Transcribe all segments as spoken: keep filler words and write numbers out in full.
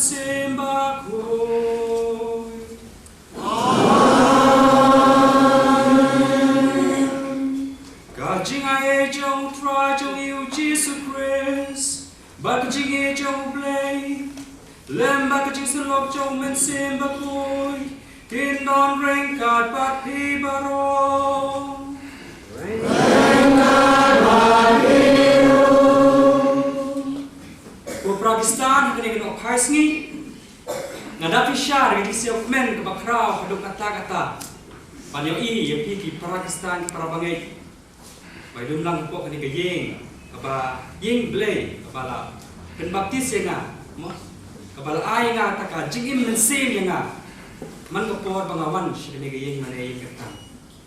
Mynsiem Bakhuid. Ka jingai jong u Trai jong ngi u Jisu Khrist, bad ka jingïeit jong u Blei, lem bad ka jingsyllok jong u Mynsiem Bakhuid, kin don ryngkat bad phi baroh. Ko para Khristan, ha kane ka nohphai sngi, nga da phi sha ka jingsngewkmen kaba khraw haduh katta katta ban ïohi ïa phi ki para Khristan, ki para bangeit, ba ïalum lang hapoh kane ka ïing, kaba ïing Blei, kaba la pynbaptis ïa nga, mo, kaba la ai ïa nga kata ka jingim mynsiem ïa nga man ka por ba nga wan sha kane ka ïing mane ïing kyrteng.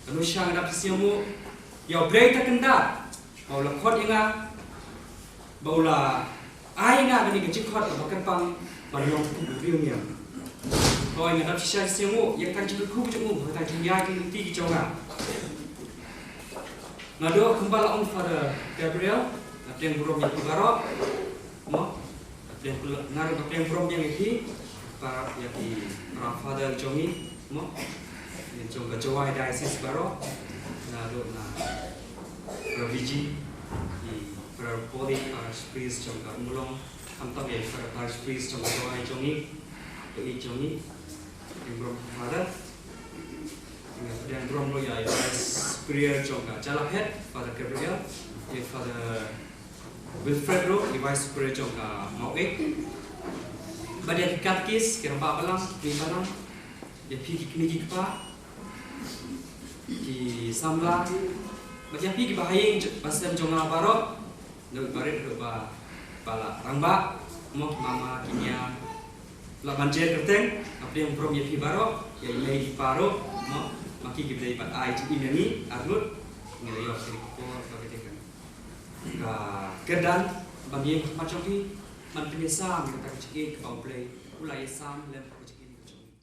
Kano sha nga da phi sngewthuh ïa u Blei ta kynda ba u la khot ïa nga, ba u la ai ïa nga kane ka jingkhot kaba kyrpang ban long u briew niam. Hooid, nga da phi sngewthuh ïa ka jingkyrkhu jong u, ka jingïaid lynti ki jong nga. Nga da kumba la ong Father Gabriel, nga pdiang burom ïa phi baroh, mo. Nga pdiang, nga ruh nga pdiang burom ïa phi, para, ïa ki para Father jong ngi, mo. Ïa jong ka Jowai Diocese baroh, nga ruh nga para Viji, ïa para Poly, para Parish Priest jong ka Ummulong, khamtam ïa para Parish Priest jong ka Jowai jong ngi, ka i jong ngi, ïa burom Father. Nga pdiang burom ruh ïa i Vice Superior jong ka Jalaphet, Father Gabriel, ïa Father Wilfred ruh, i Vice Superior jong ka Mawhati. Bad ïa ki katekis, ki rangbah balang, ki balang, ïa phi ki kmie ki kpa, ki samla, bad ïa phi ki bahaïing j-, basan jong nga baroh, naduh barit haduh ba, ba la rangbah, mo, mama, ki nia, la ban jer kyrteng, nga pdiang burom ïa phi baroh, ïa i mei i pa ruh, mo, ma ki ki ba dei ban ai jingim ïa ngi arngut, ngi la ïoh kane ka por, kaba dei ka, ka kyrdan ban ïeng ha khmat jong phi, ban pynïasam ïa kata ka jingïeit kaba U Blei u la ïasam lem ha ka jingim ka jong ngi.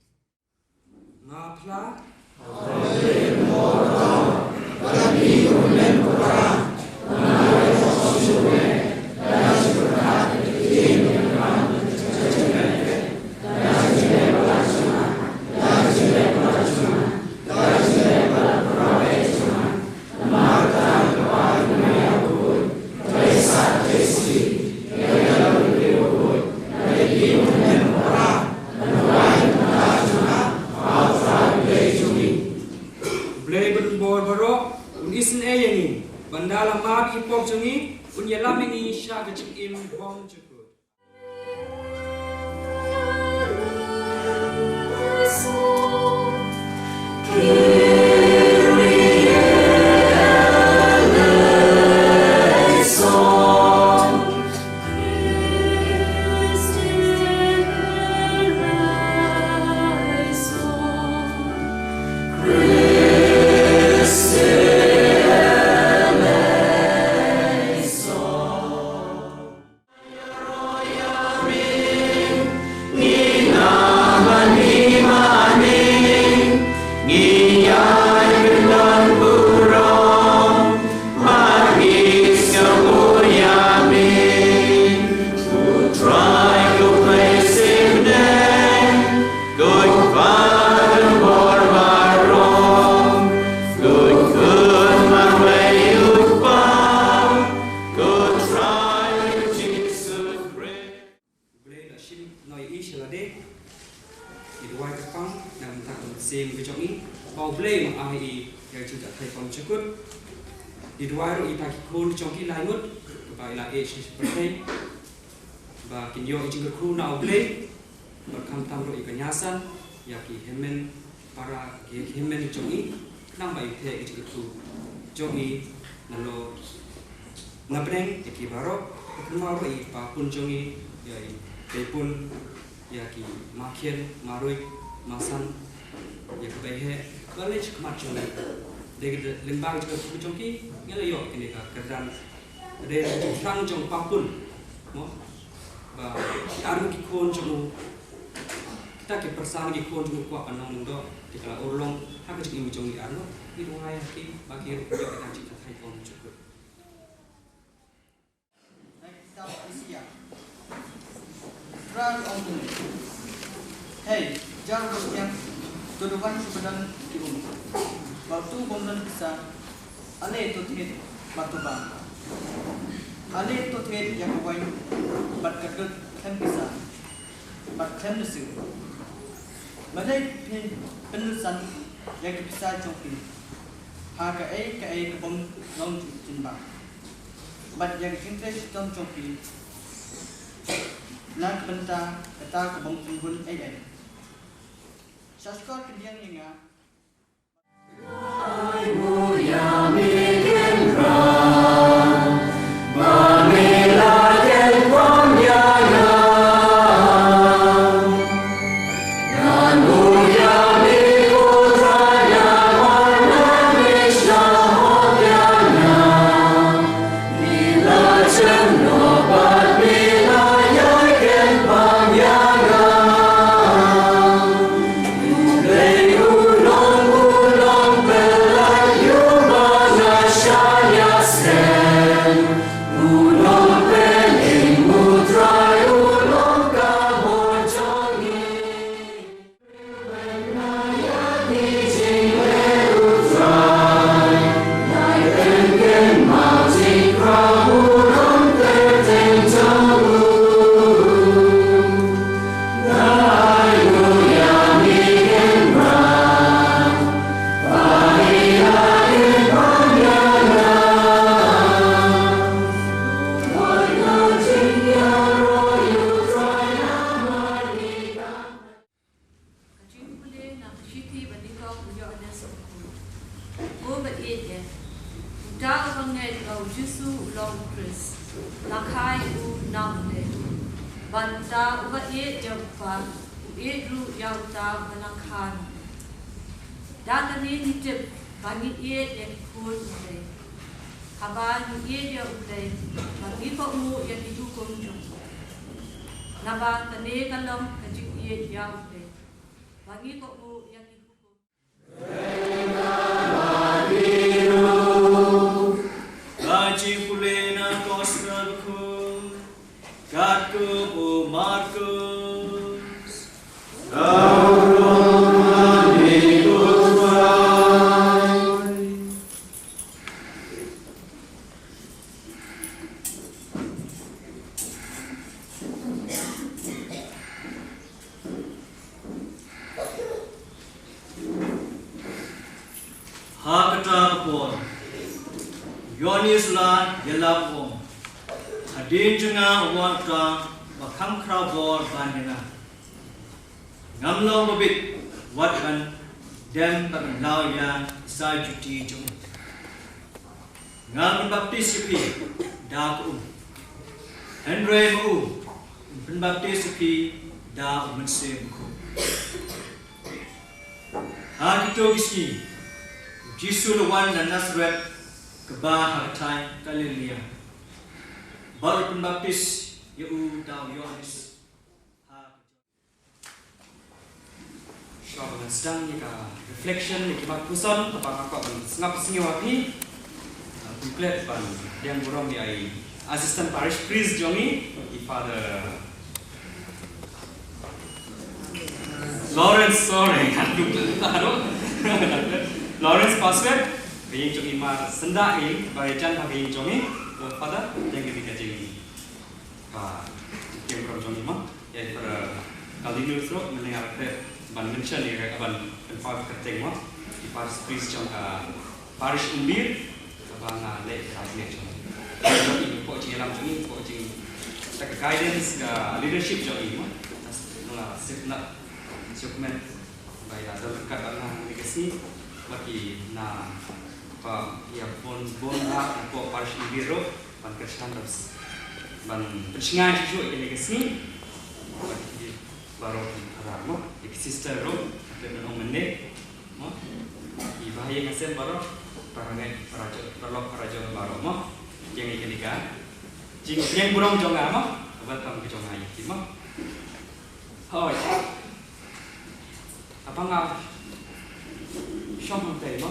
Nga phla. U Blei badonbor baroh un isynei ïa ngi, ban da la map ïa i pop jong ngi, un ïalam ïa ngi sha ka jingim bymjukut. U Blei la shim noh ïa i sha lade. Ngi duwai kyrpang na ka bynta ka mynsiem ka jong i, ba U Blei un ai ïa i ïa ka jingïaid bymjukut. Ngi duwai ruh ïa kita ki khun jong ki lai ngut, ba i la ïeh sha pyrthei, ba kin ïoh ïa ka jingkyrkhu na U Blei. Bad khamtam ruh ïa ka Nyasan, ïa ki hynmen para, ki hynmen jong i, khnang ba i theh ïa ka jingkyrkhu jong i nalor na bneng ïa ki baroh, kynmaw ruh ïa i pa pun jong i, ïa i bei pun, ïa ki ma khian, ma ruid, ma san, ïa ka bei heh, ba leit shakhmat jong i. Dei ka lyngba ka jingkyrkhu jong ki, ngi la ïoh ïa kane ka kyrdan. Dei ka jingthrang jong pa pun, mo. Ba ki arngut ki khun jong u, kita ki pyrsa ki khun jong u kwah ban long lyngdoh, te ka la urlong ha ka jingim jong ngi arngut. Ngi duwai ha ki ba ki ruh kin ïoh ïa ka jingkyrkhu bymjukut. Trai ong kumne. Hei, jar bad biang, to da wan sha ba don ki um. Bad to bym don pisa, ale to thied bad to bam. Ale to thied ïa ka waiñ bad ka dud khlem pisa bad khlem da siew. Balei phi pyndonkam ïa ki pisa jong phi ha kaei kaei ka bym long jingbam, bad ïa ka jingtrei shitom jong phi na ka bynta kata ka bym pynbun ei ei. Sha shkor pdiang ïa nga. Ka jingpule na ka shithi ba nyngkong u Ïoannis u Bakhuid. Ko ba ïeit eh, uta uba ngeit ba u Jisu u long u Khrist, la kha ïa u na u Blei. Bad uta uba ïeit ïa u Kpa, u ïeit ruh ïa uta uba la kha na u. Da kane ngi tip ba ngi ïeit ïa ki khun u Blei, haba ngi ïeit ïa u Blei, ba ngi kohnguh ïa ki hukum jong u. Naba kane ka long ka jingïeit ïa u Blei, ba ngi kohnguh ïa ki hukum. Ka jingpule na ka Gospel Bakhuid katkum u Markus. Ha kata ka por, u Ïoannis u la ïalap u ong, hadien jong nga u wan uta uba kham khraw bor ban ïa nga. Ngam long ba bit wat ban dem bad ban law ïa i sai juti jong u. Ngan pynbaptis ïa phi da ka um, hynrei ma u un pynbaptis ïa phi da u Mynsiem Bakhuid. Ha kito ki sngi u Jisu u la wan na Nasareth kaba ha ka thaiñ Galilaïa, bad u pynbaptis ïa u da u Ïoannis ha ka jong. Shuwa ba ngan sdang ïa ka reflection, ïa ki mat puson, kaba nga kwah ban sngap sngewbha ïa phi, nga khublei ban pdiang burom ïa i Assistant Parish Priest jong i, i Father Lawrence, sorry, Lawrence Paswet, ka ïing jong i mar syndah i, ba ïa jan ba ka ïing jong i, Father, pdiang ïa ka jing. Ka jingpdiang burom jong i mo. Ïa i para, uh, Cardinal ruh, mynne nga la klet ban mention ïa ka, ban pynpaw ka kyrteng mo. I parish priest jong ka parish Umlir, kaba nga leh ka jingïalam jong i. Hapoh jingïalam jong i, hapoh jing, ka guidance, ka leadership jong i mo. Nga la sngewtynnat, sngewkmen ba i la don ryngkat bad nga ha kane ka sngi, bad i na ba ïa bun bun hok napoh parish Umlir ruh ban kyrshan, ban, ban pynshngaiñ shuh shuh ïa kane ka sngi. Bad ïa ki baroh ki para mo, ïa ki sister ruh, ïa ki nong mynne mo, ïa ki bahaïing hasem baroh, para ngeit, para jong, para lok, para jong baroh mo. Ïa kane ka jingpdiang burom jong nga mo, welcome ka jong nga ïa ki mo. Hooid. Haba nga shong hangtei mo,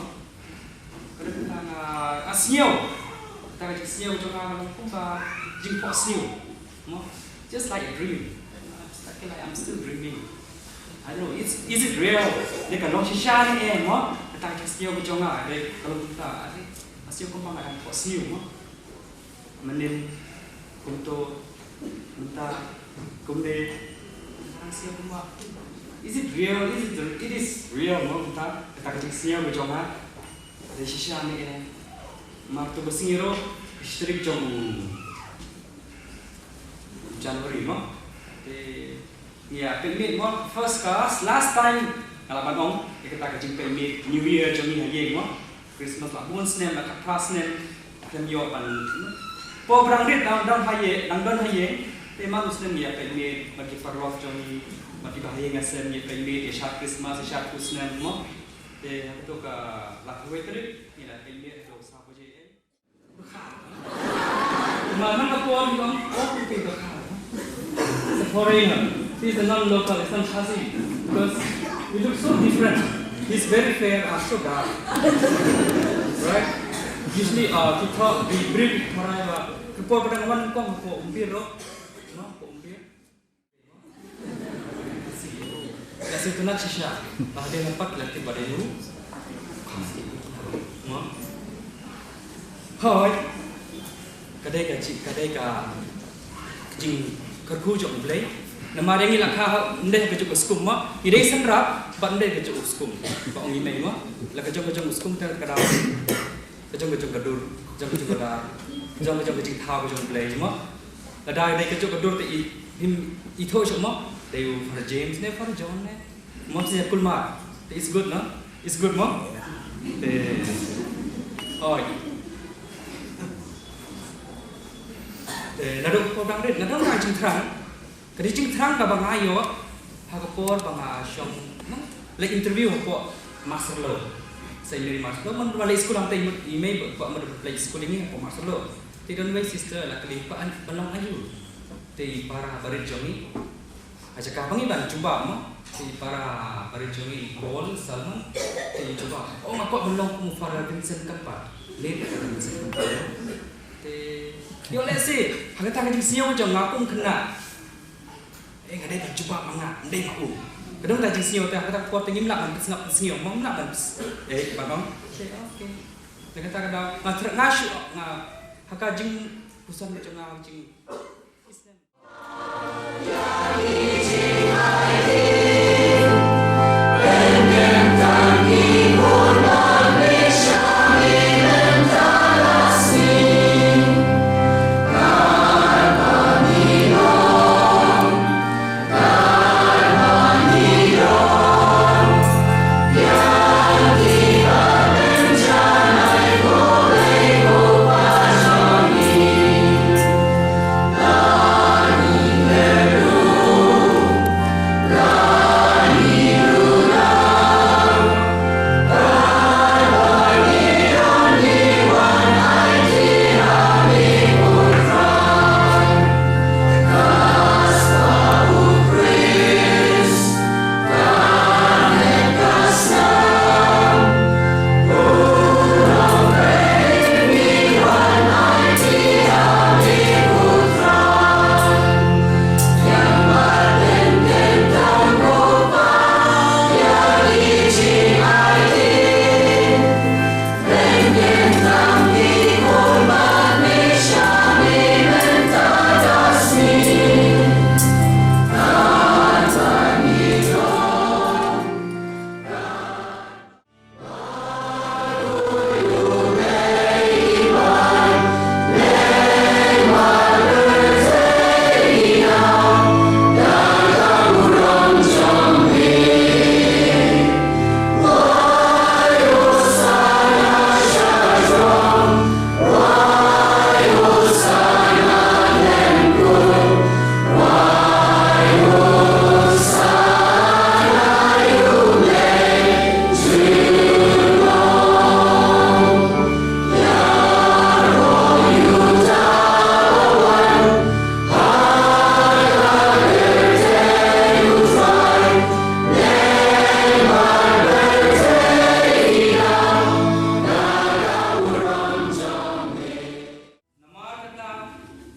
ka dei kata nga, nga sngew, kata ka jingsngew jong nga ka long kumba jingphohsniew mo. Just like a dream. It's like, like I'm still dreaming. I don't know, is, is it real? Dei ka long shisha ne em, mo? Kata ka jingsngew ka jong nga, dei ka long kumta, dei. Nga sngew kumba nga dang pok sniew, mo? Mynnin kumto, mynta kumne. Nga sngew kumba, is it real? Is it, it is real, mo? Kumta, kata ka jingsngew ka jong nga. Dei shisha ne em? Namar to ka sngi ruh, ka shi tarik jong u January, mo? Te ngi ïa peit miet, mo, first class, last time nga la ban ong ïa kata ka jingpeit miet New Year jong ngi ha ïing, mo. Christmas la bun snem, la khatphra snem khlem ïoh ban, mo. Por ba dang rit dang don ha ïing, dang don ha ïing. Te man u snem ngi ïa peit miet bad ki paralok jong ngi, bad kiba ha ïing ha sem, ngi ïa peit miet, ïa shad Christmas, ïa shad khuslem, mo. Te ha kato ka la kawei tarik ngi la peit miet ha kato ka saw baje. He's a foreigner. He's a non-local, he's not Khasi. Because we look so different. He's very fair and so dark. Right? Usually, uh, ki thok, ki briew ki thorai ba. Ka por ba dang wan kong ko umbir ro. No, ko umbir. Ka sngewtynnat shisha ba hadien pat la tip ba dei u Khasi. Mo? Hooid. Ka dei ka jing, ka dei ka jingkyrkhu jong U Blei. Namar ïa ngi la kha, ym dei ha kajuh ka skum, mo. Ngi dei synrap bad ym dei ha kajuh ka skum. Ba ong i mei, mo. La ka jong ka jong ka skum te ka dei ka jong ka jong ka dur, ka jong ka jong ka dar, ka jong ka jong ka jingthaw ka jong U Blei, mo. Lada dei ka jong ka dur te i, him ithuh shuh, mo. Dei u Father James ne Father John ne. Mo, shisha kulmar. Te it's good, no? It's good, mo. Te, oi. Te naduh ka por ba dang rit, naduh ka jingthrang. Ka dei jingthrang kaba nga ïoh ha ka por ba nga shong, no? La interview hapoh Marcelo. Saint Mary Marcelo, man ba la skul hangta i mut i mei ba, ba mut la skul ïa ngi hapoh Marcelo. Te don wei sister la kylli, "Ba ban long aïu?" Te i para barit jong ngi, ha jaka ba ngi ban jubab, mo. Te i para barit jong ngi, Paul Salman, te i jubab, "Oh, nga kwah ban long kum u Father Vincent Kynpad." Late Father Vincent Kynpad. Te ïoh lehse ha kata ka jingsngew jong nga kum khynnah. Eh, nga dei ban jubab ma nga, ym dei ma u. Ka don kata jingsngew te, ha kata ka por te ngim lah ban pynsngap pynsngew, mo, ngim lah ban pys-, eh, ban ong. Okay, okay. Na kata ka daw, nga thrang, nga shu, nga, ha ka jingpuson ka jong nga, jing Namar kata,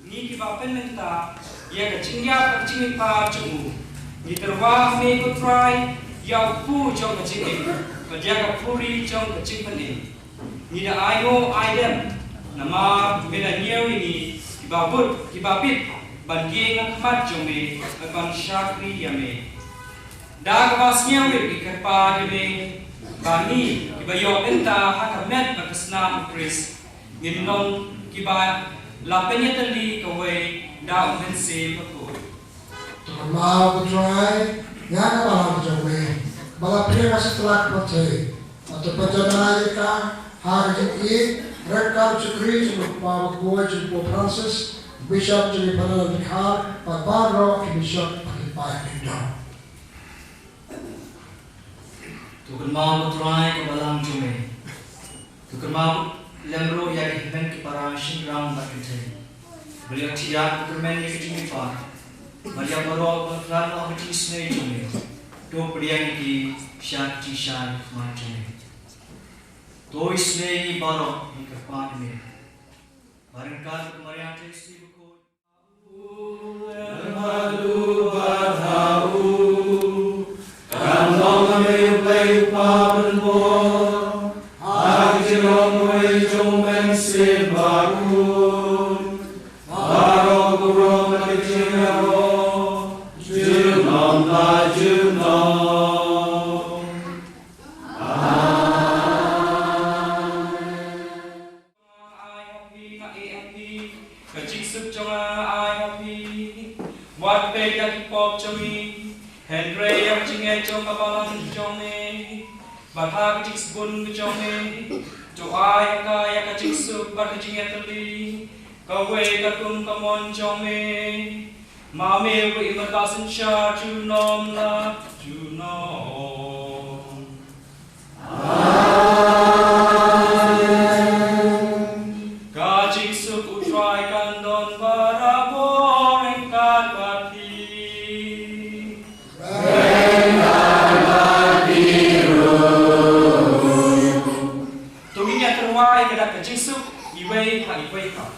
ngi kiba pynmynta ïa ka jingïap ka jingmihpat jong u, Ngi tyrwa ha me ko Trai, ïa u kpu jong ka jingim, bad ïa ka puri jong ka jingpynim. Ngi da ainguh aidem, namar me la ñiew ïa ngi, kiba bud, kiba bit, ban ïeng ha khmat jong me, bad ban shakri ïa me. Da kaba sngewrit ngi kyrpad ïa me, ba ngi, kiba ïoh bynta ha ka met bad ka snam u Khrist, ngin long kiba la pynïatylli kawei da u Mynsiem Bakhuid. To kynmaw ko Trai ïa ka balang jong me, ba la pdiang ha satlak pyrthei, bad to pynjanai ïa ka ha ka jingïeit ryngkat u shakri jong u Kpa Bakhuid jong u Pope Francis, u Bishop jong ngi Fernando Dkhar, bad baroh ki bishop bad ki paid kingdom. To kynmaw ko Trai ka balang jong me. To kynmaw lem ruh ïa ki hynmen ki para shynrang bad kynthei. Bad ïa ki ïa ka kyrmen ïa ka jingkyrpad. Bad ïa baroh ba la noh ka jingisynei jong me. To pdiang ïa ki sha ka jingshai khmat jong me. To isynei ïa ngi baroh, ngi kyrpad ïa me. Ba ryngkat bad ka Maria Theisotti Bakhuid. Ai ha phi, nga ai ha phi, ka jingsuk jong nga ai ha phi. Wat peit ïa ki pop jong ngi, hynrei ïa ka jingngeit jong ka balang jong me. Bad ha ka jingsbun ka jong me, to ai ha ka ïa ka jingsuk bad ka jingïatylli, kawei katkum ka mon jong me. Ma me uba i bad ba synshar junom la junom. Amen. Ka jingsuk u Trai kan don barabor ryngkat bad phi. To ngin ïa tyrwa ïa ka dak ka jingsuk iwei ha iwei pat.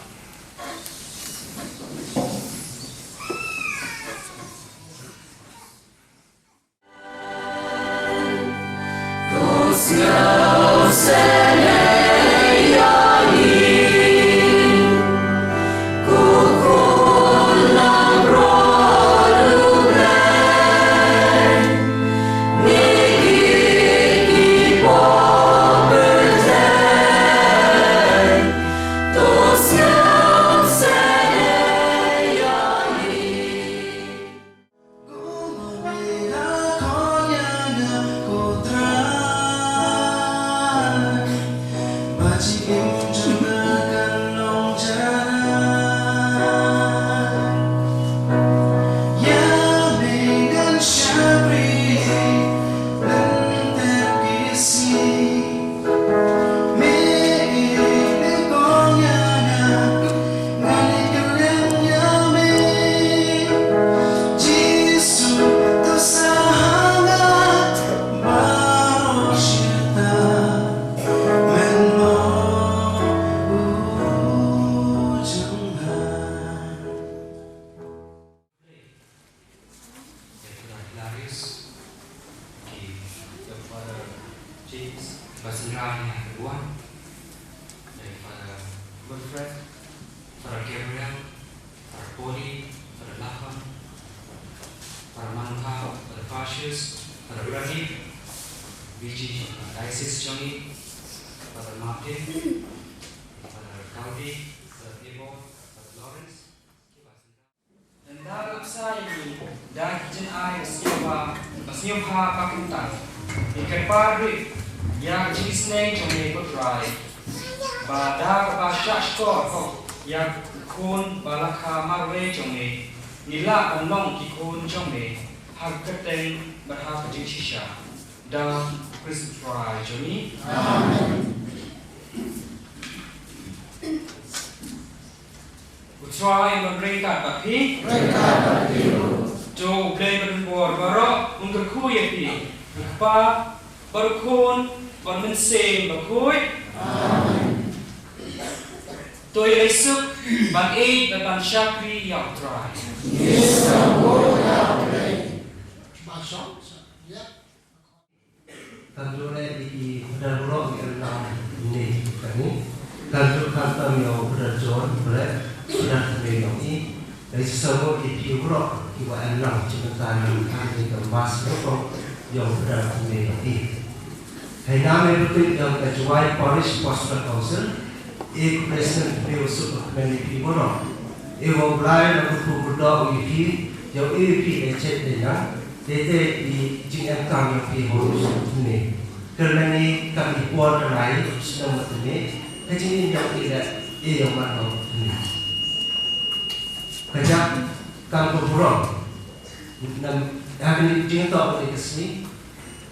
Dei Father Hilarius, ki, dei Father James, ba synran ïa ka duwan, dei Father Wilfred, Father Gabriel, Father Polly, Father Lahan, Father Manukha, Father Cassius, Father Pradip, V G, Diocese jong ngi, Father Martin, Father Gaudi, Father Ebo, Father Lawrence, ki ba synran. Ynda la bsa ïa ngi da ki jingai basniew ba, basniew ba kynta, ngi kyrpad ruh ïa ka jingisynei jong me ko Trai, ba da kaba shah shkor hok ïa ka khun ba la kha marwei jong me, ngi lah ban long ki khun jong me ha ka kyrteng bad ha ka jingshisha. Da U Khrist U Trai jong ngi. Amen. U Trai un ryngkat bad phi. Ryngkat bad phi ruh. To U Blei badonbor baroh un kyrkhu ïa phi. U Kpa, bad U Khun, bad U Mynsiem Bakhuid. Amen. To ïa leit suk ban ïeit bad ban shakri ïa U Trai. Ngi sngewbha ïa U Blei. Kan jure i ki pedar bro i elang ni kani. Kan jure kan tam yo pedar John bro pedar ni yo i. Dari sesama i ki bro i wa elang cimenta yang kani ke mas bro yo pedar ni yo i. Hai nama betul yang kejuai Parish Pastoral Council i President Brio Suk Kemeni i bro. I wa belai na kutu berdoa i ki yo i ki ecet dengan Tete i jingem kam ïa phi hok ne. Kyrmen i kam i por na lai snem ma tene. Ka jingim ïa phi la e ïa man hok ne. Ka jak kam ko burom. Nam ha ka jingim to ko ka sni.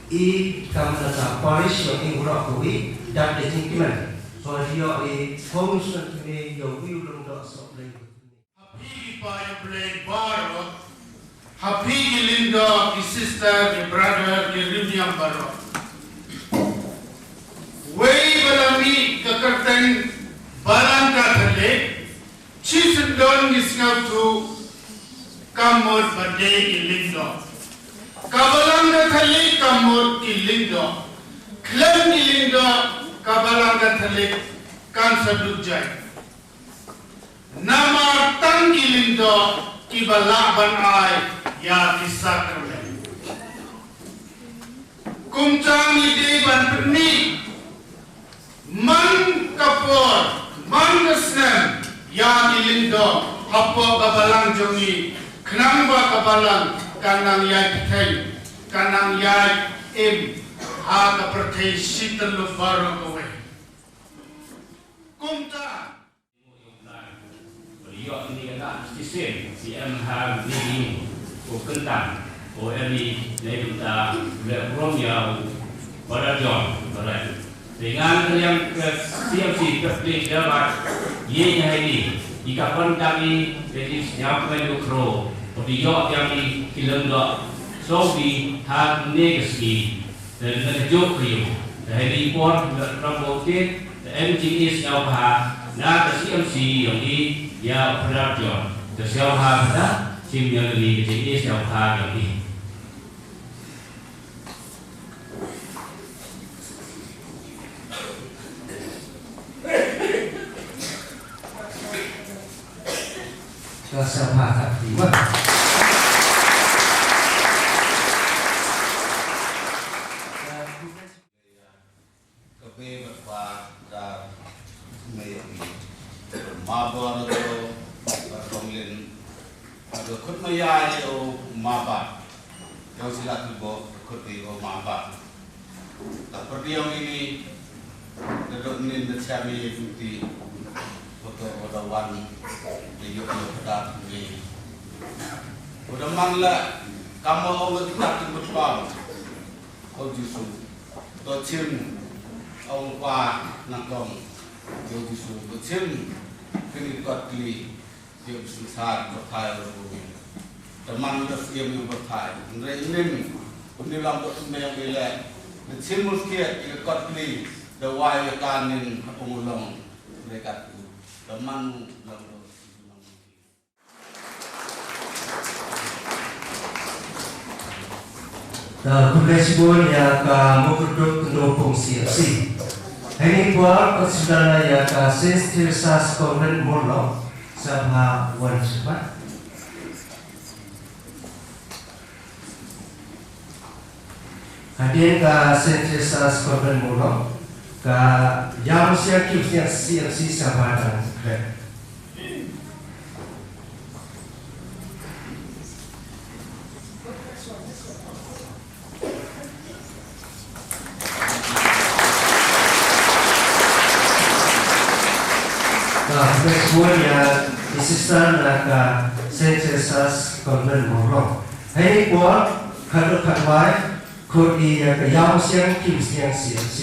I kam na ka parish ïa i burom ko wi. Dak ka jingkmen. Ko ïa i hok snem ne ïa wi u long do sok lai. Ha phi ki paid U Blei baroh, ha phi ki lyngdoh, ki sister, ki brother, ki riewniam baroh. Wei ba la mih ka kyrteng Balang Katholik, shisyndon ngi sngewthuh ka mut ba dei ki lyngdoh. Ka Balang Katholik ka mut ki lyngdoh. Khlem ki lyngdoh, ka Balang Katholik kan sa dujai. Namar tang ki lyngdoh kiba lah ban ai ïa ki sakramen. Kumta ngi dei ban pynmih man ka por, man ka snem ïa ki lyngdoh hapoh ka balang jong ngi, khnang ba ka balang kan nang ïai pyrthei, kan nang ïai im ha ka pyrthei shi tylli baroh kawei. Kumta Ïoh ïa ka shisien, ki em ha ri ïing, u kyntang, u em i, na i bynta, u leh burom ïa u, Father John, Father. Te ngan kylliang ka C M C, ka pli, ka mat, ïa ïa ha i, i ka pon dang i, ka i sñiaw kmen u khro, u di ïoh ïa i, ki lem doh, so bi, ha ne ka ski, Te lada ka juk ka ïung. Te ha kane ka por nga kyrpad ïa phi, te em jingïasñiawbha na ka C M C ïong i ïa u Brother John. Te sñiawbha Brother, shim ïa kane ka jingïasñiawbha ïong i. Ka sñiawbha ka phi ma. Ka bei bad ba da mei ïong i. Ma ba na do ba tong lin. Ba da khut ma ïa ïa u ma ba. Ïong sila tu bo khut i u ma ba. Ta pyrdi ïong i ni. Da do nin da cham i tu ti. Foto foto wan. Di ïong ïong da ni. Foto man la. Kam ma ong da tu ba. Ko Jisu. To chim, ong pa na kong, ïa u Jisu, to chim, kini kot kli, ïa u Jisu sa, to thai ru. Te man da siem ïa u thai. Nre inin, uni lam do me ïa ile. Te chim mus kiet, ïa kot kli, da wai ïa ka nin, ong long, nre kat. Te man lam do. Te khublei shibun ïa ka Mukorduk Tyndong Pung C F C. Hangne por ka sdang ïa ka Saint Teresa's Convent Mawlong, sngewbha wan shakhmat. Hadien ka Saint Teresa's Convent Mawlong, ka Ïamusiang Khyumsiang C M C sngewbha dang khreh. Ka khublei shibun ïa i sister na ka Saint Teresa's Convent Mawlong. Hangne por khadduh khadwai, khot ïa ka Ïamusiang Khyumsiang C M C.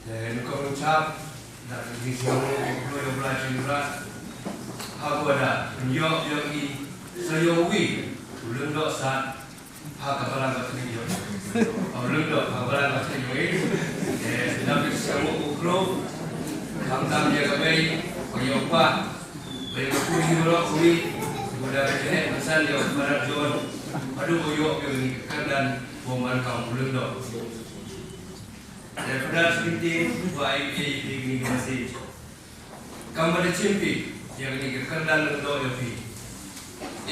Te nyngkong nyngkong, da ka jingsngew, ko Blei, U Blei jingïarap. Ha kaba da pynïoh ïa i, sa ïoh wi u lyngdoh sat ha ka Balang Katholik ïoh. U lyngdoh ha ka Balang Katholik ïoh. Te Ba, ba ïa ka puli baroh kawei, ba da ka jingeh ban san ïa u Father John, haduh ba ïoh ïa kane ka kyrdan ba man kam u lyngdoh. Ïa Father Smintin, ba ai ïa phi kane ka message. Kam ba da shim phi ïa kane ka kyrdan lyngdoh ïa phi.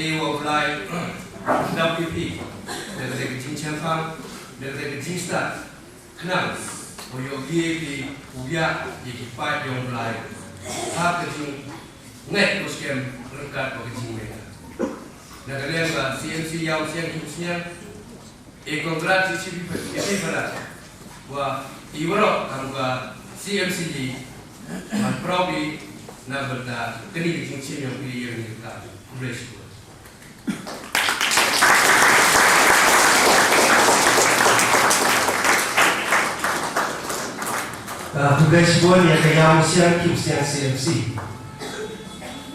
Ei wa u Blai dap ïa phi da kata ka jingshemphang, da kata ka jingstad. Khnang ba ïoh ïa phi u ïa ïa ki paid jong u Blai ha ka jingngeit ba skhem ryngkat bad ka jingmyntoi. Na ka liang ka C M C Ïawsiang Khynsniang, e, congrats ïa phi, ïa phi para wa i waroh kam ka C M C Ïawsiang, man proud ïa na ka bynta kane ka jingshim ïa phi ïa kane ka kam. Khublei shibun. Ka khublei shibun ïa ka Ïawsiang Khynsniang C M C.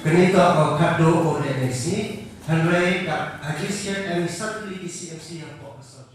Kane ka, uh, khadduh u leh ne si, hynrei ka, uh, Ïawsiang, uh, ne sa tylli ki C M C hapoh ka South.